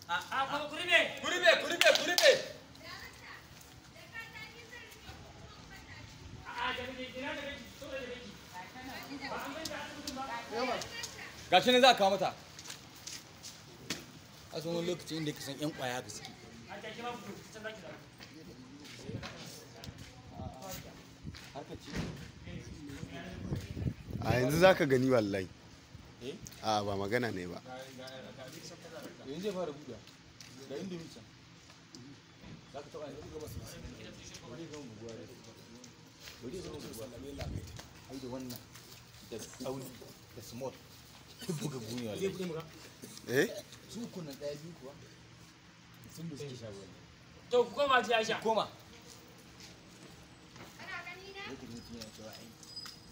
A kuma ku rube. Ku rube, ku rube, ku rube. Gashi ne za a kawo mata. A san wani lokaci inda ka san 'yan kwaya ga suke. A yanzu za ka gani wallahi. A ba magana ne ba. Yanzu zai fara buɗe. Ga inda mutum. Za ka taɓa yanzu gaba su. Bari gama buguwa da su. Bari gama buguwa. Ai da wannan da tsauni da small. Duk buga guni wallahi. Eh? Su kunnan ɗaya biyu kuwa. Sun da suke shago. To ku koma ji Aisha. Koma. Lokacin mutum yana cewa ai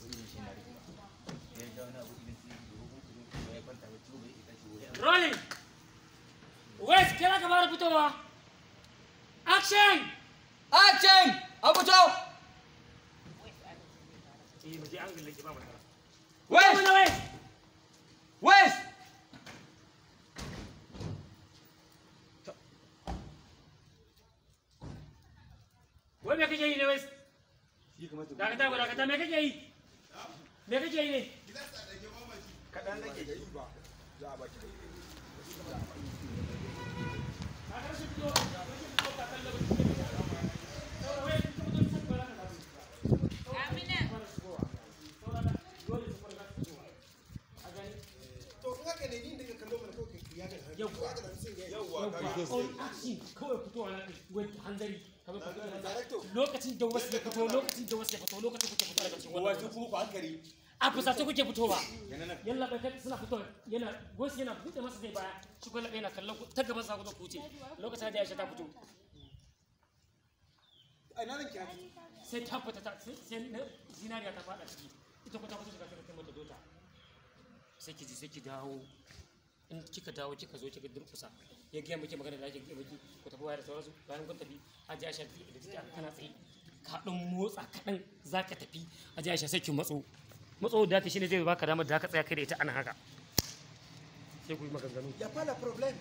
wani shi na rike. Ya ga wani abu idan sai ya kwanta bacci ba ya tashi wuri. Rolling. West, kira ka fara fitowa. Action! Action! A fito! Eh, mu je an galle ki ba matsala. West! West! West! Wai me kake yi ne West? Dakata, dakata, me kake yi? Me kake yi ne? Kaɗan rage yi ba za a baki. To in haka ne ni daga kallo mana kawai ya ga Yawwa, action kawai fitowa na wai hanzari kamar ka fito lokacin da wasu ya fito, lokacin da wasu ya fito, lokacin kuke fito daga cikin wannan. Wato kuma ku hankali. A fusace kuke fitowa. Yalla bai kai suna fitowa yana wasu yana buɗe masa zai baya shi ko yana kallon ku ta gaban sa ku zo ku wuce lokacin da Aisha ta fito. Ai na zan kira. Sai ta fita ta sai zinariya ta fada ciki ita ko ta fito shiga ta mata dota. Sai ki ji sai ki dawo. In kika dawo kika zo kika durkusa ya gaya miki magana da ake gaya miki ku tafi waya da sauransu bayan kun tafi Hajiya Aisha da take kana tsaye ka dan motsa kaɗan za ka tafi Hajiya Aisha sai ki matso matso da ta shine zai baka damar da ka tsaya kai da ita ana haka sai ku yi maganganu. Ya fala problem.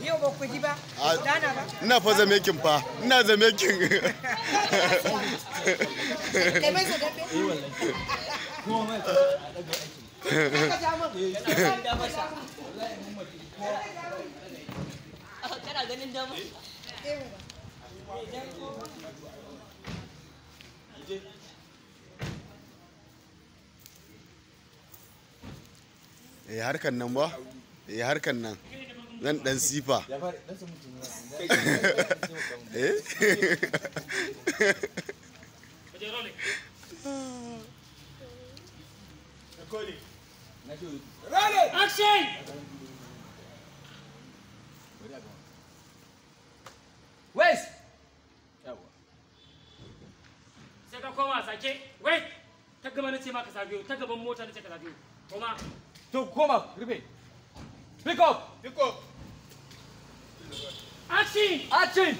Yau ba ku ji ba, dana ba. Ina fa zame kin fa. Ina zame kin. Kai mai dambe. Eh wallahi. Kuma mai ta daga aikin. Ka ja min. Wallahi mun mace kowa. Kana ganin dama. Eh ba. Eh harkan nan ba? Eh harkan nan. Zan dan sifa. Ya fara dan su mutum. Eh? Action! West! Yawa. Sai ka koma sake. Wait! Ta gaba na ce maka zagayo, ta gaban mota na ce ka zagayo. Koma. To koma, rufe. Pick up! Pick up! Action! Action!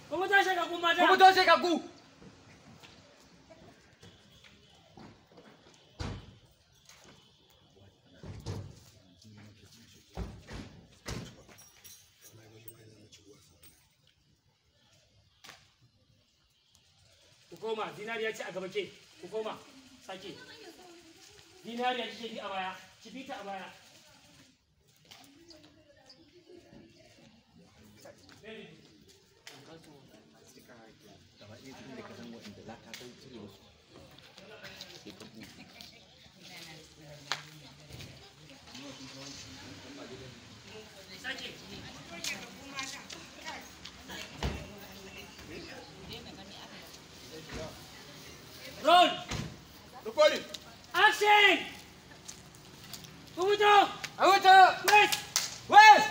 Kuma ta shiga kuma ta. Kuma ta shiga ku. Ku koma, zinariya ce a gaba ke. Ku koma, sake. Zinariya kike bi a baya, ki bi ta a baya. Sake. Roll! Recording. Action! Ku fito! A wuce! West! West!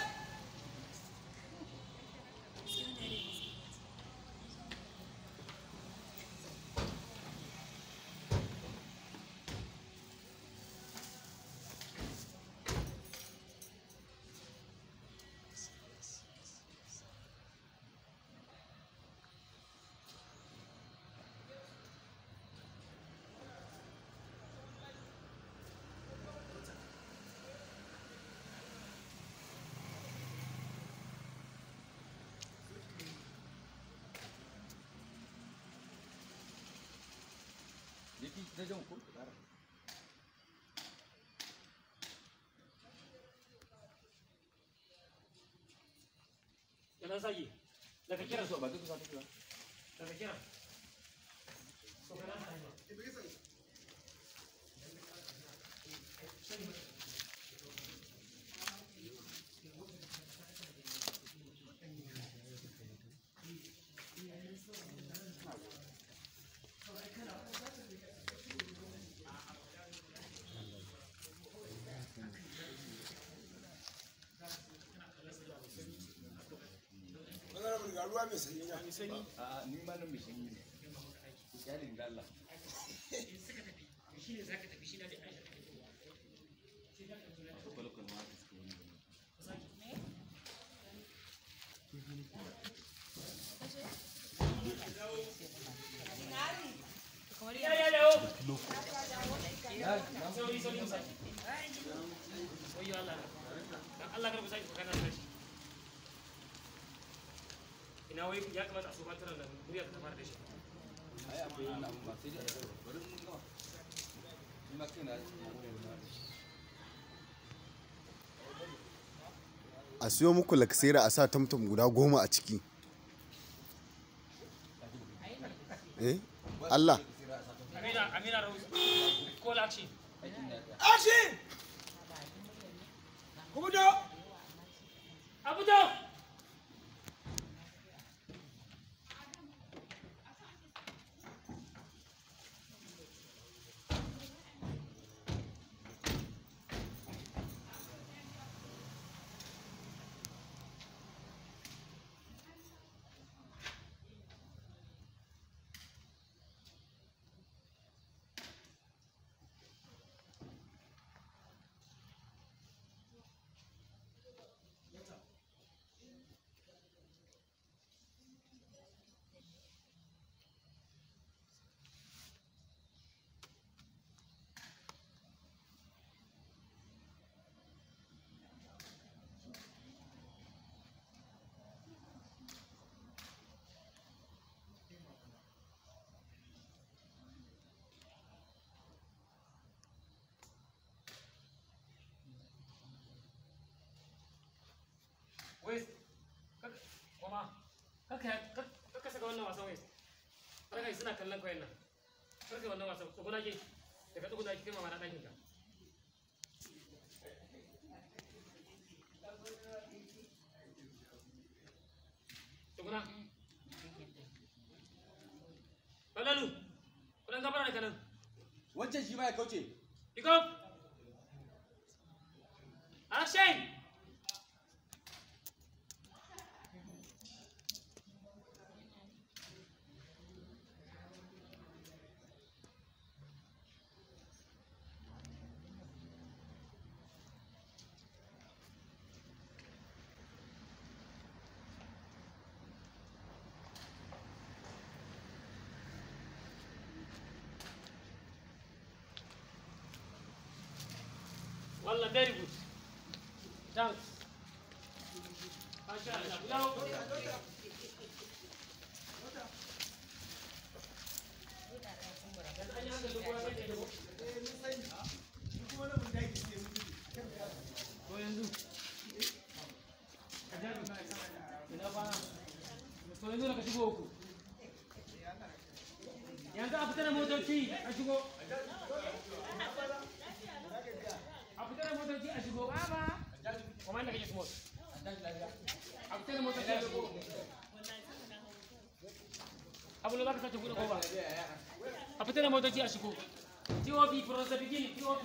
Zai jan ko? Ƙara. Yana sake. Daga kiran. So ba duk za ta kira. Daga kiran. So kana hanya. Wannan ga ruwa mai sanyi na. A'a ni ma nan mai sanyi ne. Ku kyale ni da Allah. In suka tafi, to shine zaka tafi shi na da Aisha take zuwa. Sai za ka zo na Masu kwale-kwale ma haka suke wani gani. sake. Ya ya dawo. Sauri sauri mu sake. Wayyo Allah. Dan Allah kar ku sake kana tashi. Ina wai ya kamata a so batiran nan murya ta fara da shi. Ai akwai wani abu ba sai dai a bari mun gama. Ni ma kaina na A siyo muku laksera a sa tamtam guda 10 a ciki. Eh? Allah. Amina Amina Rose. Call action. Action! Ku fito! Abuja. West. Kaka koma. Kaka kaka saka wannan wasan West. Karka suna kallon kayan nan. Karka wannan wasan tsuguna ke. Daga tsuguna ki kai mama na ɗakin ka. Tsuguna. Falalu. Kudan gabara daga nan. Wancan shi ma ya kauce. Pick up. Action! Wallah, very good. Thanks. Masha Allah. Now, To yanzu. Ina ba. To yanzu ka shigo uku. Yanzu a fita da motoci a shigo. A fita da motoci a shigo. Kuma inda kake small. A fita da motoci a shigo. Abu za ka sace buɗe kofa. A fita da motoci a shigo. TOP from the beginning, TOP.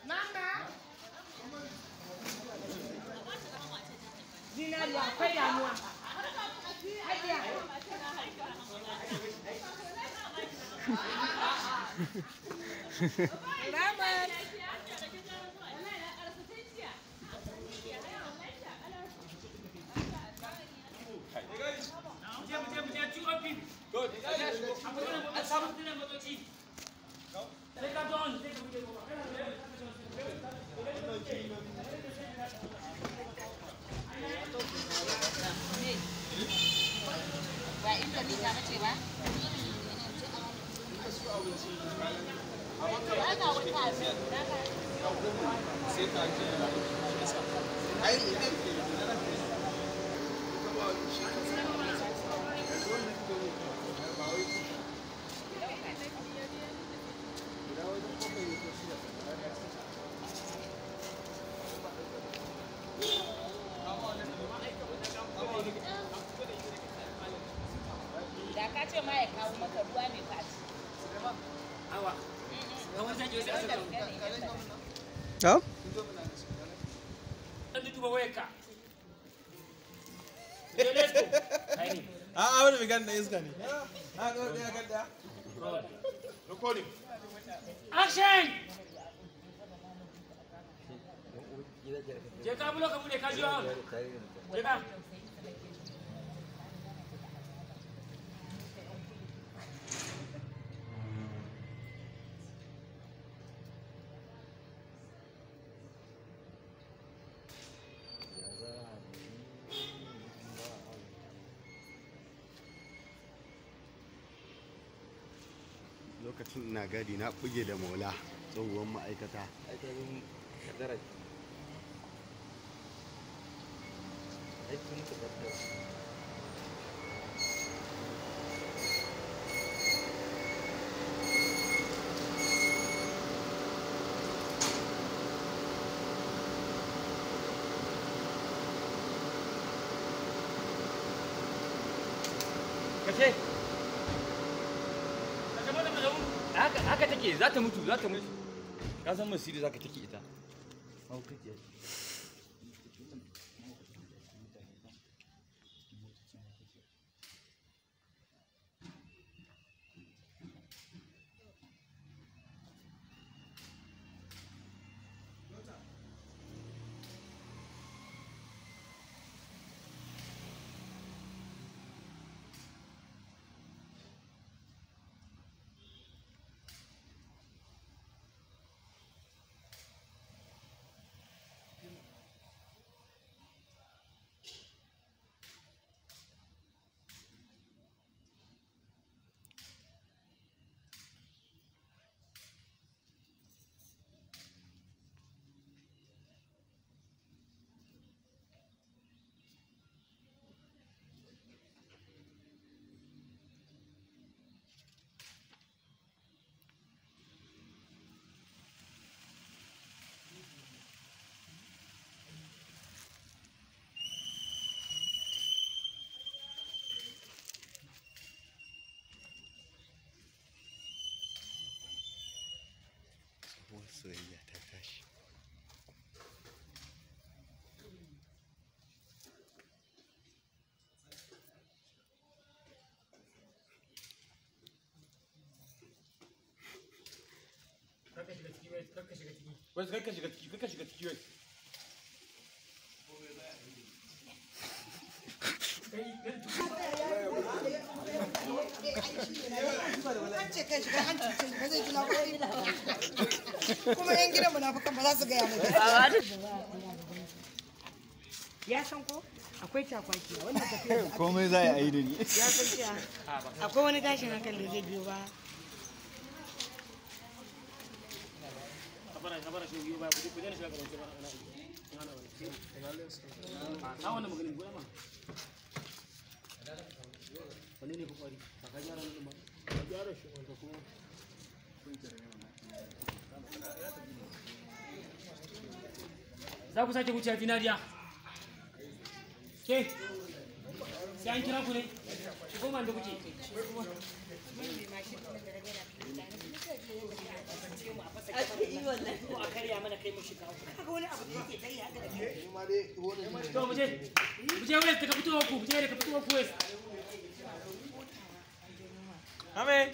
Mama. Zinariya akwai damuwa. Hajiya. Mama. Muje muje muje TOP. Good. A fita da motoci. Sai ka don sai ka buɗe kofa. Kana da Ba inda mita bace ba? Da ka ce ma ya kawo maka ruwa mai faci. Awa. Kamar zaki wasu asar. Ha? Dan duba wayarka. Let's go. Kai ne. A'a wani mai gani na iska ne. A ga wani ya kan daya. Recording. Action! Je ka bulo ka bude ka ji wa. Je ka. Lokacin ina gadi na buge da maula tsohuwar ma'aikata. Kashe. Ka mata da mu. Haka haka take za ta mutu za ta mutu. Ka san masiri za ka take ita. Mahaukaciya ce. Tsohuwar soyayya ta tashi. Kar ka shiga ciki wai, kar ka shiga ciki. Wai kar ka shiga ciki, kar ka shiga ciki wai. Kai dan An ce kai shiga an cuce shi ba zai ji labari ba. Kuma yan gidan munafukan ba za su gaya mai Ya san ko akwai cakwaki a wannan tafiyar da aka Komai za a yi da ni. ya san cewa akwai wani tashin hankali da zai biyo ba. Kabara shi biyo ba ku daina shiga gaban kabara ana yi. Ana wani. Ka wannan maganin goya ma. Wanne ne fi kwari? Ba ka gyara nan ba. Ka gyara shi wanda kuma. Za ku sake wuce zinariya. Ke? Sai an kira ku ne? Ki koma inda kuke. Ko a karya mana kai mu shiga. Kaga wani abu da yake ta yi haka da kai. To mu je. Mu je west ka fito ku, mu je ka fito ku west. Ame.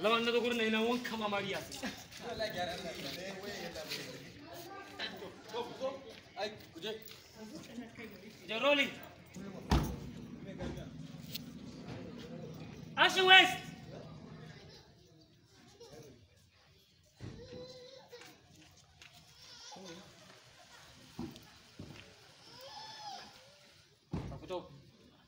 Lawan na zo gurin nan ina wanka ma Mariya. Ai, ku je. The rolling. Action West.